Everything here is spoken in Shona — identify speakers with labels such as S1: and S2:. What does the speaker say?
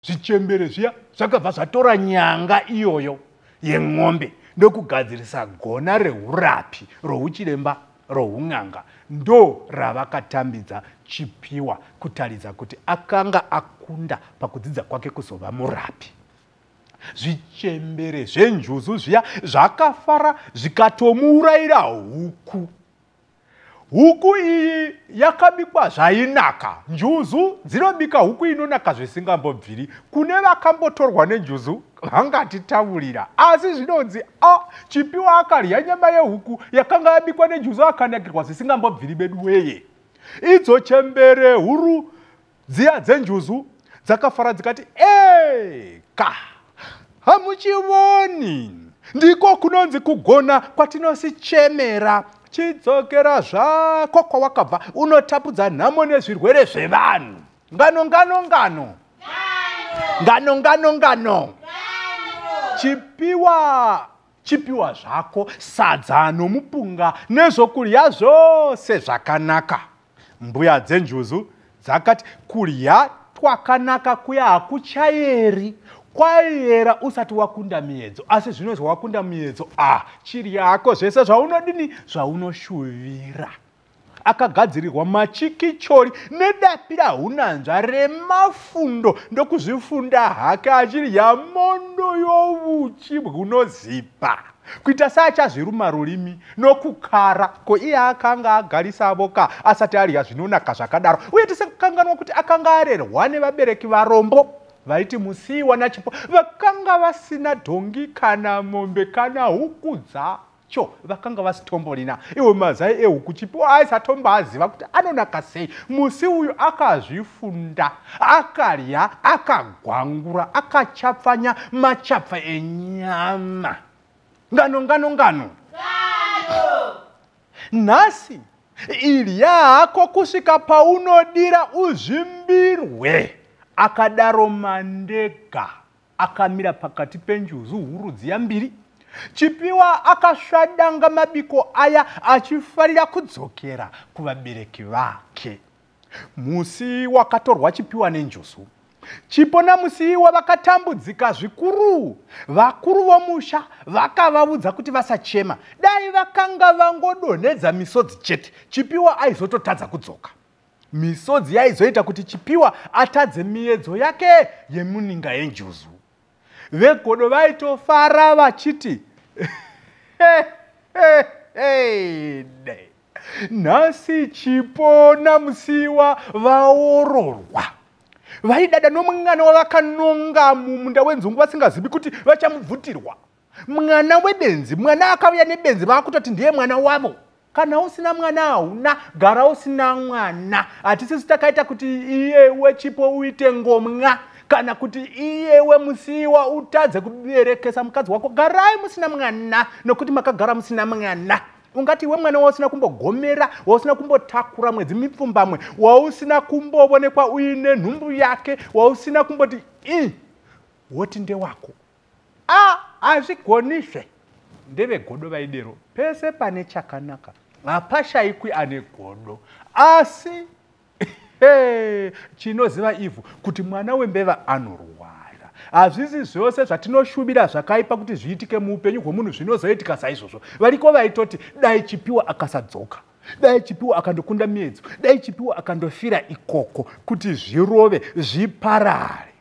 S1: Zvichembere zviya zvakabva zvatora nyanga iyoyo yen'ombe ndokugadzirisa gona reurapi rouchiremba roun'anga, ndo ravakatambidza Chipiwa kutaridza kuti akanga akunda pakudzidza kwake kuzova murapi. Zvichembere zvenjuzu zviya zvakafara zvikatomuurayira huku. Huku iyi yakabikwa zvainaka. Njuzu dzinobika huku inonaka zvisingambobviri. Kune vakambotorwa nenjuzu vangatitaurira, asi zvinonzi a Chipiwa akarya nyama yehuku yakanga yabikwa nenjuzu akanakirwa zvisingambobviri bedu weye. Idzo chembere huru dziya dzenjuzu dzakafara dzikati eka hamuchivoni, ndiko kunonzi kugona kwatinosichemera. Chidzokera zvako kwawakabva unotapudza nhamo nezvirwere zvevanhu. Ngano ngano ngano ngano ngano ngano. Chipiwa chipiwa zvako sadza nomupunga nezvokurya zvose zvakanaka. Mbuya dzenjuzu dzakati kurya twakanaka kuya hakuchayeri, kwaiyera usati wakunda miedzo, asi zvino zvawakunda miedzo a chirya hako zvese zvaunodini zvaunoshuvira. Akagadzirirwa machikichori nedapira hunanzva remafundo ndokuzvifunda hake achirya mondo yovuchi bwunozipa kuita seachazviruma rurimi nokukara. Ko iye akanga agarisa voka asati arya zvinonaka zvakadaro. Uye tisakanganwa kuti akanga arerwa nevabereki varombo vaiti Musiiwa naChipo, vakanga vasina dhongi kana mombe kana huku dzacho, vakanga vasitomborina iwo mazai ehuku. Chipo aisatomboaziva kuti anonaka sei. Musi uyu akazvifunda, akarya, akagwangura, akachapfanya machapfa enyama. Ngano ngano ngano. Nhasi irya hako kusvika paunodira uzvimbirwe, akadaro Mandega akamira pakati penjuzu huru dziya mbiri. Chipiwa akasvadanga mabiko aya achifarira kudzokera kuvabereki vake. Musi wakatorwa Chipiwa nenjuzu, Chipo naMusiiwa vakatambudzika zvikuru. Vakuru vomusha vakavaudza kuti vasachema, dai vakanga vangodonhedza misodzi chete, Chipiwa aizototadza kudzoka. Misodzi yaizoita kuti Chipiwa atadze miedzo yake yemuninga yenjuzu. Vegodo vaitofara vachiti nhasi Chipo naMusiiwa vaororwa. Vaidada nomwana wavakanonga mumunda wenzungu vasingazivi kuti vachamubvutirwa. Mwana webenzi, mwana akauya nebenzi, vaakutoti ndiye mwana wavo. Kana usina mwana hauna, gara usina mwana. Hatisisi takaita kuti iyewe Chipo uite ngomwa, kana kuti iyewe Musiiwa utadze kuberekesa mukadzi wako. Garai musina mwana, nokuti makagara musina mwana. Ungati iwe mwana wausina kumbogomera, wausina kumbotakura mwedzi mipfumbamwe, wausina kumbovonekwa uine nhumbu yake, wausina kumboti i woti ndewako. A hazvigonizve. Ndevegodo vaidero. Pese pane chakanaka hapashaikwi ane godo. Asi chinoziva ivhu kuti mwana wembeva anorwara. Hazvisi zvose zvatinoshuvira zvakaipa kuti zviitike muupenyu hwemunhu zvinozoitika saizvozvo. Variko vaitoti dai Chipiwa akasadzoka, dai Chipiwa akandokunda miedzo, dai Chipiwa akandofira ikoko kuti zvirove zviparare.